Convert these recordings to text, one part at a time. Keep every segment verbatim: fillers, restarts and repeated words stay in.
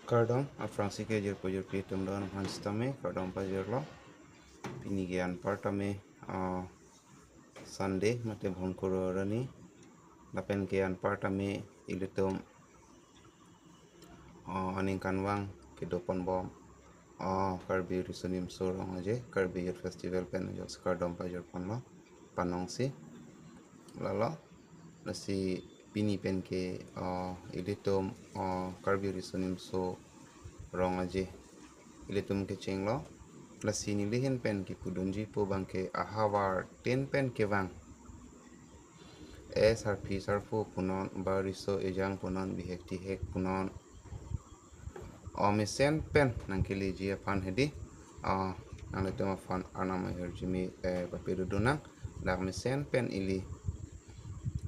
Kardom, aphrangsi ke jirpo jirpi atum don aphan sitame kardom pajirlo. Pini ke anparta me, ah, Sunday mate Bhongkuru arni. Lapen ke anparta me ilitum, ah, aningkanvang kedoponbom, ah, Karbi Riso Nimso Rong Aje, Karbi Youth Festival pen ajok si kardom pajirponlo, panongsi. Lalo, lasi pini pen ke, ah, ilitum, ah, Karbi Riso Nimso Rong Aje ilitum kechenglo. Lasi neli ahin pen kipudunji pu abang ke ahavar tin pen kevang, eh, sarpi sarpo punon, ba riso ejang punon, bihek tihek punon, o mesen pen nangkeleji aphan hedi, ah, nanglitum aphan arnam ahirjume, eh, papedo dun nang. Dak mesen pen ili,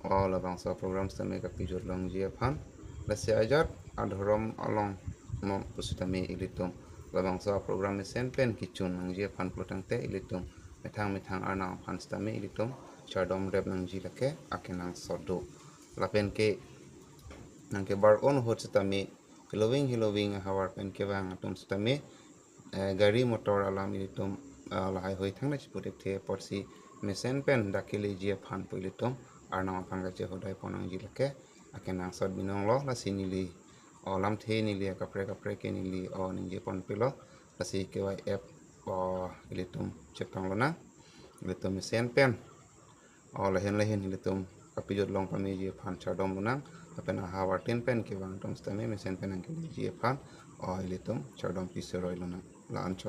o labangso program sitame kapejut longji aphan. Lasi ajat adhorom along mo pusitame ilitum labangso program mesen pen kechun nangji aphan pulo tangte ilitum methang methang arnam aphan sitame ilitum chardom rep nangji lake akenangsot do. Lapen ke nangkebar-un ahut sitame heloving heloving ahavar pen kevang atum sitame, eh, gari motor alam ilitum, ah, lahai hoi thangne chipu thekthe apotsi mesen pen dak keleji aphan pu ilitum arnam aphan kachehodai pon nangji lake akenangsot binonglo. Lasi neli, o, lamthe neli akaprek kaprek ke neli, o, ningje ponpilo. Lasi K Y F, o, ilitum chetong lonang. Ilitum mesen pen, o, lahin lahin ilitum kapejut long pameji aphan chardom lonang. Lapen ahavar tin pen kevang atum sitame mesen pen nangkeleji aphan, o, ilitum chardom piseroi lonang. La-an chok.